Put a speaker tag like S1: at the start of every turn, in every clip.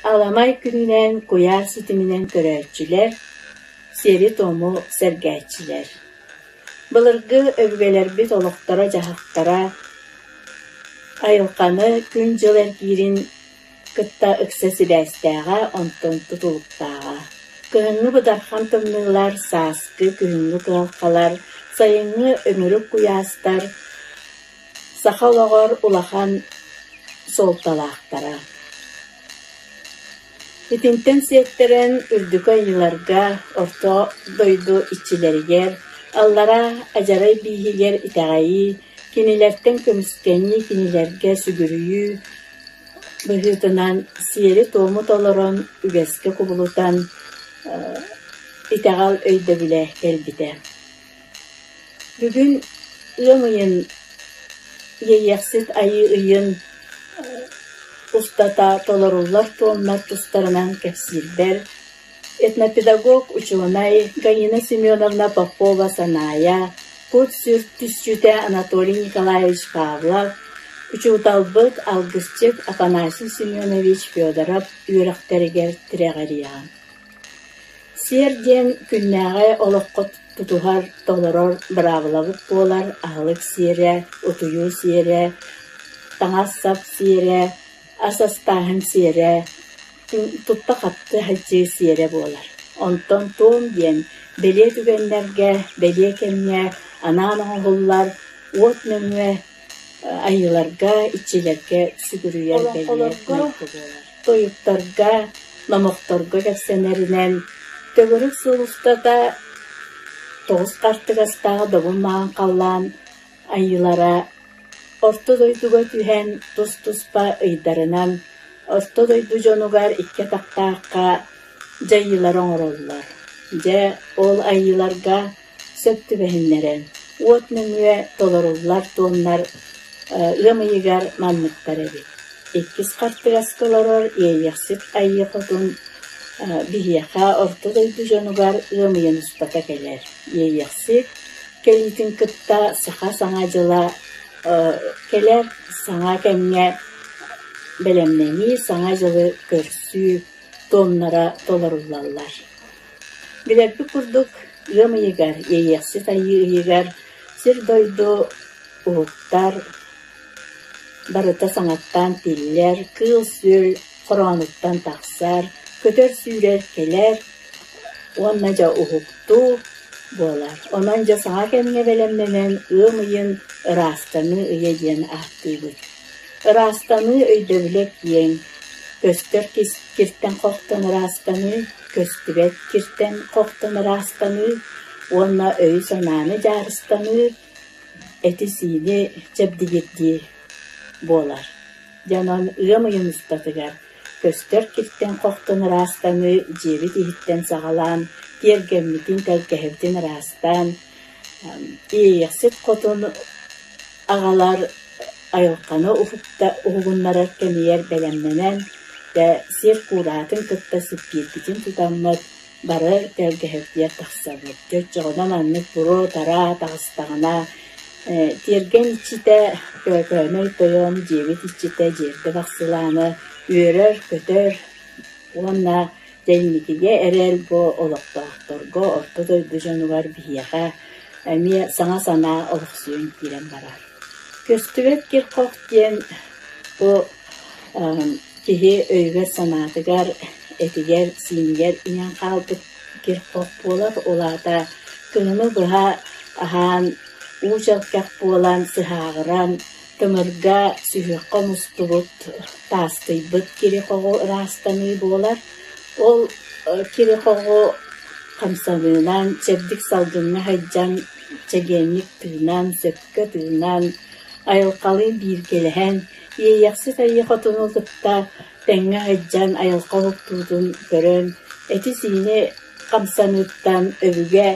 S1: Аламай күнүнэн куйаар ситиминэн көрөөччүлэр, сиэри-туому сэргээччилэр. Былыргы өбүгэлэрбит олохторо-дьаһахтара айылҕаны күн-дьыл эргиирин кытта ыкса сибээстээҕэ, онтон тутулуктааҕа. Кыһыҥҥы быдархан тымныылар, сааскы, күһүҥҥү кыһалҕалар, сайыҥҥы өҥүрүк куйаастар саха олоҕор улахан суолталаахтара. Итинтэн сиэттэрэн үрдүкү айыыларга, орто дойду иччилэригэр, аллараа адьарай бииһигэр итэҕэйии, кинилэртэн көмүскэнии, кинилэргэ сүгүрүйүү быһыытынан сиэри-туому толорон, үгэскэ кубулутан итэҕэл өйдөбүлэ кэлбитэ. Бүгүн ыам ыйын Иэйиэхсит Айыы ыйын устата толоруллар туомнар тустарынан кэпсиирбэр этнопедагог учуонай Галина Семеновна Попова-Санаайа, Кут-сүр түсчүтэ Анатолий Николаевич Павлов, учууталбыт алгысчыт Афанасий Семенович Федоров үөрэхтэригэр тирэҕириэҕим. Сиэр диэн күннээҕи олоххо тутуһар, толорор быраабылабыт буолар аһылык сиэрэ, утуйуу сиэрэ, таҥас-сап сиэрэ, ас астааһын сиэрэ, тутта-хапты сылдьыы сиэрэ буолар. Онтон туом диэн бэлиэ түгэннэргэ, бэлиэ кэмҥэ анаан оҥоһуллар уот нөҥүө айыыларга, иччилэргэ сүгүрүйэр бэлиэ майгы буолар. Тойуктарга, номохторго кэпсэнэринэн, төгүрүк сыл устата тоҕус хартыгастаах добун маҥан халлаан айыылара орто дойдуга түһэн тус-туспа ыйдарынан орто дойду дьонугар икки атахтаахха дьайыылары оҥороллор. Дьэ, ол айыыларга сөп түбэһиннэрэн, уот нөҥүө толоруллар туомнар ыам ыйыгар манныктар эбит. Иккис хартыгаска олорор Иэйиэхсит Айыы Хотун биһиэхэ орто дойду дьонугар ыам ыйын устата кэлэр. Иэйиэхсит кэлиитин кытта саха саҥа дьыла кэлэр, саҥа кэмҥэ бэлэмнэнии, саҥа дьылы көрсүү туомнара толоруллаллар. Билэрбит курдук, ыам ыйыгар, Иэйиэхсит Айыы ыйыгар сир-дойду уһуктар, барыта саҥаттан тиллэр, кыыл-сүөл хороонуттан тахсар, көтөр-сүүрэр кэлэр уонна дьэ уһуктуу буолар. Онон дьэ саҥа кэмҥэ бэлэмнэнэн ыам ыйын ыраастаныы ыйа диэн ааттыыбыт. Ыраастаныы өйдөбүлэ киэҥ, көстөр киртэн хохтон ыраастаныы, көстүбэт киртэн хохтон ыраастаныы уонна өйү-санааны дьаарыстаныы, эти-сиини чэбдигирдии буолар. Дьэ онон ыам ыйын устатыгар көстөр киртэн хохтон ыраастаныы дьиэбит иһиттэн саҕалаан, тиэргэммитин, тэлгэһэбитин ыраастаан, Иэйиэхсит хотун аҕалар айылҕаны уһугуннарар кэмигэр бэлэмнэнэн, дьэ сир куураатын кытта сиппиирбитин тутаммыт бары тэлгэһэбитигэр тахсабыт. Дьэ оччоҕуна маннык буруо-тараа таҕыстаҕына тиэргэн иччитэ Көөкөөнөй тойон, дьиэбит иччитэ Дьиэрдэ Бахсылаана үөрэр-көтөр уонна Дьэ инникигэ эрэл бу олохтоохторго, орто дойду дьонугар биһиэхэ эмиэ саҥа санаа олохсуйан киирэн барар. Көстүбэт кир-хох диэн бу киһи өйүгэр-санаатыгар, этигэр-сиинигэр иҥэн хаалбыт кир-хох буолар. Ол аата кыһыны быһа аһаан, уу чэлкэх буолан, сыһааҕыран, тымырга, сүһүөххэ мустубут, таастыйбыт кири-хоҕу ыраастаныы буолар. Ол кири-хоҕу хамсаныынан, чэбдик салгыҥҥа сылдьан, чэгиэнник тыынан, сөпкө тыынан, айылҕалыын бииргэлэһэн, Иэйэхсит Айыы Хотуну кытта тэҥҥэ сылдьан айылҕа уһуктуутун көрөн, эти-сиини хамсаныыттан өбүгэ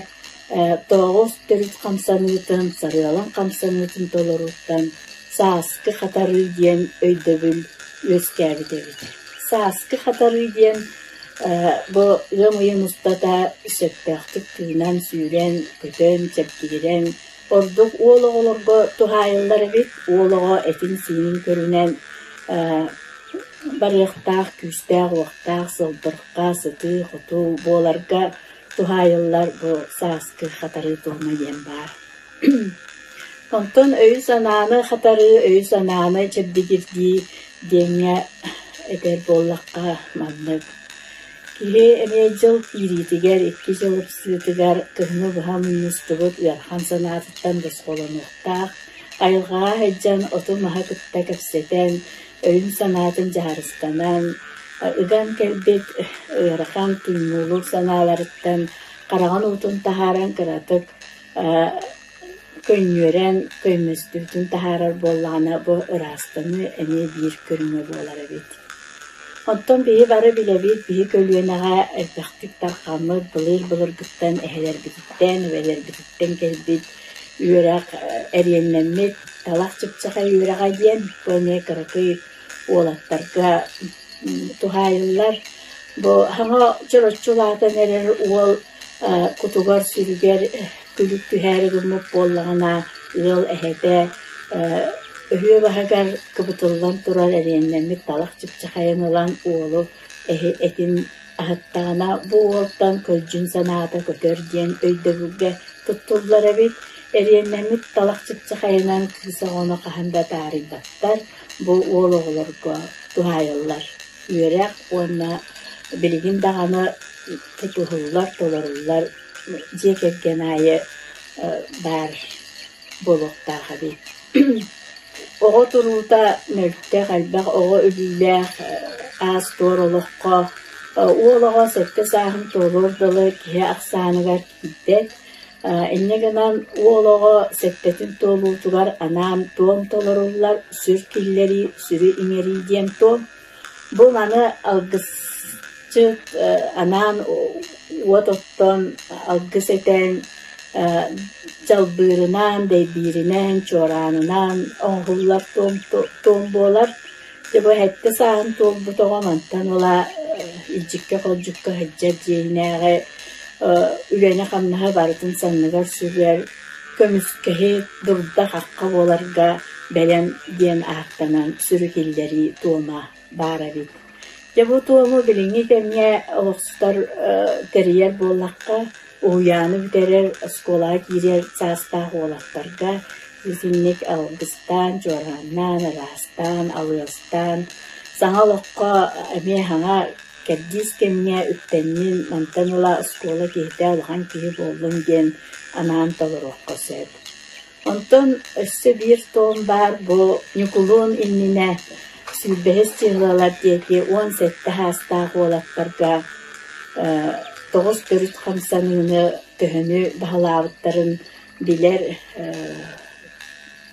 S1: тоҕус төрүт хамсаныытын, сарыалын хамсаныытын толорууттан сааскы хатарыы диэн өйдөбүл үөскээбит эбит. Сааскы хатарыы диэн бу ыам ыйын устата сөптөөхтүк тыынан, сүүрэн, көтөн, чэбдигирэн, ордук уол оҕолорго туһаайыллар эбит. Уол оҕо этин-сиинин көрүнэн. барыахтаах күүстээх-уохтаах сылбырҕа, сытыы-хотуу буоларга туһаайыллар бу сааскы хатарыы туома диэн баар. Онтон өйү-санааны хатарыы, өйү-санааны чэбдигирдии диэҥҥэ этэр буоллахха маннык. Киһи эмиэ дьыл киириитигэр, икки дьыл ыпсыытыгар кыһыны быһа мунньустубут ыарахан санаатыттан босхолонуохтаах, айылҕаҕа сылдьан оту-маһы кытта кэпсэтэн, өйүн-санаатын дьаарыстанан, ыган кэлбит ыарахан тумнуулуур санааларыттан хараҕын уутун таһааран кыратык көнньүөрэн, көймөстүүтүн таһаарар буоллаҕына, бу ыраастаныы эмиэ биир көрүҥэ буолар эбит. Оттон биһи бары билэбит, биһи көлүөнэҕэ элбэхтик тарҕаммыт, былыр-былыргыттан эһэлэрбититтэн, эбэлэрбититтэн кэлбит үөрэх эриэннэммит талах чыпчахай үөрэҕэ диэн бу эмиэ кыракый уолаттарга туһаайыллар. Бу саҥа чороччу улаатан эрэр уол кутугар-сүрүгэр күлүк түһээри гыммыт буоллаҕына, ыал эһэтэ өһүө баһыгар кыбытыллан турар эриэннэммит талах чыпчахайын ылан уолу этин аһаттаҕына, бу уолтан көлдьүн санаата көтөр диэн өйдөбүлгэ туттуллар эбит. Эриэннэммит талах чыпчахайынан кыыс оҕону хаһан да таарыйбаттар, бу уол оҕолорго туһаайыллар. Үөрэх уонна билигин даҕаны тутуһуллар, толоруллар дьиэ кэргэн аайы баар буолуохтаах эбит. Оҕо туруута мөлтөх, элбэх оҕо өлүүлээх аас-туор олоххо уол оҕо сэттэ сааһын туолуор дылы киһи ахсааныгар киирбэт. Инньэ гынан уол оҕо сэттэтин туолуутугар анаан туом толоруллар, сүр киллэрии, сүрү иҥэрии диэн туом. Бу маны алгысчыт анаан уот оттон, алгыс этэн, дьалбыырынан, дэйбииринэн, чуораанынан оҥоһуллар туом буолар. Дьэ бу сэттэ сааһын туолбут оҕо мантан ыла илдьиккэ-холдьукка сылдьар дьиэтинээҕи үлэни-хамнаһы барытын санныгар сүгэр, көмүскэһит, дурда-хахха буоларга бэлэм диэн ааттанан сүрү киллэрии туома баар эбит. Дьэ бу туому билиҥҥи кэмҥэ олохсутар тэрийэр буоллахха, уһуйааны бүтэрэр, оскуолаҕа киирэр саастаах уолаттарга итинник алгыстаан, чуорааннаан, ыраастаан, алыастаан, саҥа олоххо эмиэ саҥа кэрдиис кэмҥэ үктэннин, мантан ыла оскуола киһитэ улахан киһи буоллун диэн анаан толоруохха сөп. Онтон өссө биир туом баар бу Ньукулуун иннинэ сүүрбэһис чыһылалар диэки 17 саастаах уолаттарга тоҕус төрүт хамсаныыны төһөнү баһылаабыттарын билэр,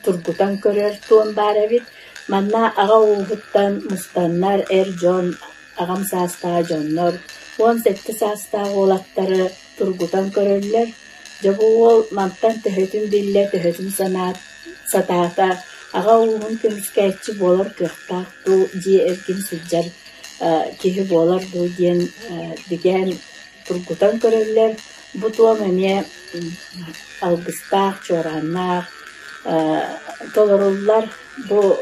S1: тургутан көрөр туом баар эбит. Манна аҕа ууһуттан мустаннар эр дьон, аҕам саастаах дьоннор 17 саастаах уолаттары тургутан көрөллөр. Дьэ бу уол мантан төһөтүн биллэ, төһөтүн санаат, сатаата, аҕа ууһун көмүскээччи буолар кыахтаах дуу, дьиэ эргин сылдьар киһи буолар дуу диэн бигээн тургутан көрөллөр. Бу туом эмиэ алгыстаах, чуорааннаах толоруллар. Бу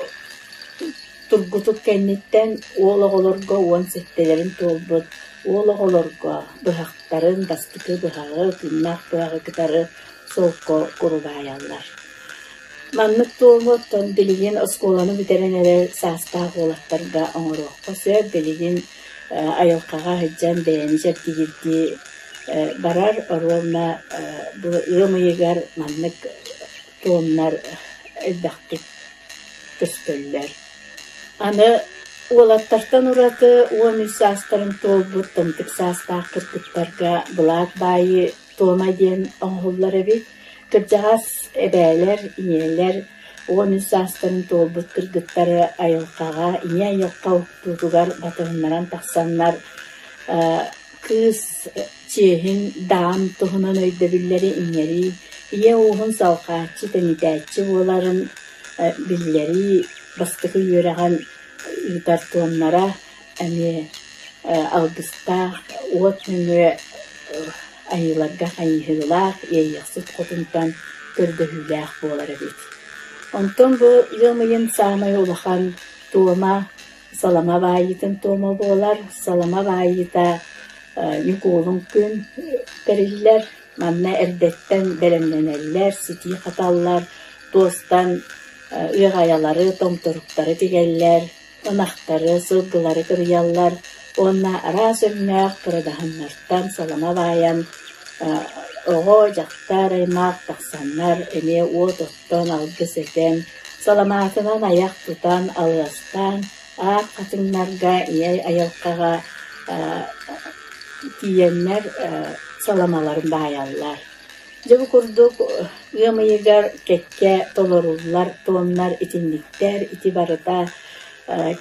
S1: Тургутук кэнниттэн уол оҕолорго 17-лэрин туолбут уол оҕолорго быһахтарын, бастакы быһаҕы, тыыннаах быһаҕы кытары солко курубаайаллар. Маннык туому оттон билигин оскуоланы бүтэрэн эрэр саастаах уолаттарга оҥоруохха сөп. Билигин айылҕаҕа сылдьан бэйэни чэбдигирдии барар. Оруобуна бу ыам ыйыгар маннык туомнар элбэхтик көстөллөр. Аны уолаттартан ураты 13 саастарын туолбут тымтык саастаах кыргыттарга былаат баайыы туома диэн оҥоһуллар эбит. Кырдьаҕас эбээлэр, ийэлэр 13 саастарын туолбут кыргыттары айылҕаҕа, ийэ айылҕа уктуутугар батыһыннаран тахсаннар кыыс чиэһин, даам туһунан өйдөбүллэри иҥэрии, ийэ ууһун салҕааччы, тэнитээччи буоларын биллэрии бастакы үөрэҕин ыытар туомнара эмиэ алгыстаах уот нөҥүө айыыларга хайыһыылаах Иэйиэхсит хотунтан көрдөһүүлээх буолар эбит. Онтон бу ыам ыйын саамай улахан туома. салама баайыытын туома буолар. Салама баайыыта Ньукуолун күн тэриллэр. Манна эрдэттэн бэлэмнэнэллэр, ситии хаталлар, туостан ыаҕайалары, томторуктары тигэллэр, ынахтары, сылгылары кырыйаллар уонна араас өҥнөөх кырадаһыннартан салама баайан оҕо, дьахтар аймах тахсаннар эмиэ уот оттон, алгыс этэн, саламаатынан айах тутан, алыастаан, аах хатыҥнарга, ийэ айылҕаҕа тиийэннэр саламаларын баайаллар. Дьэ бу курдук ыам ыйыгар кэккэ толоруллар туомнар итинниктэр, ити барыта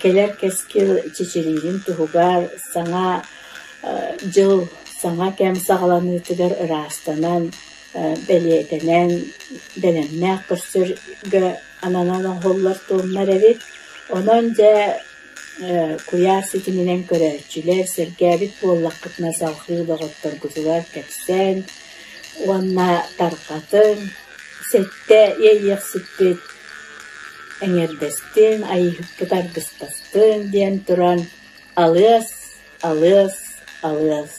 S1: кэлэр кэскил чэчириирин туһугар саҥа дьыл, саҥа кэм саҕаланыытыгар ыраастанан, бэлиэтэнэн, бэлэмнээх көрсөргө ананан оҥоһуллар туомнар эбит. Онон дьэ куйаар ситиминэн көрөөччүлэр сэргээбит буоллаххытына салҕыы доҕотторгутугар кэпсээн уонна тарҕатыҥ, сэттэ иэйиэхсиппит эҥэрдэстин, айыыһыппыт аргыстастын диэн туран алыас, алыас, алыас.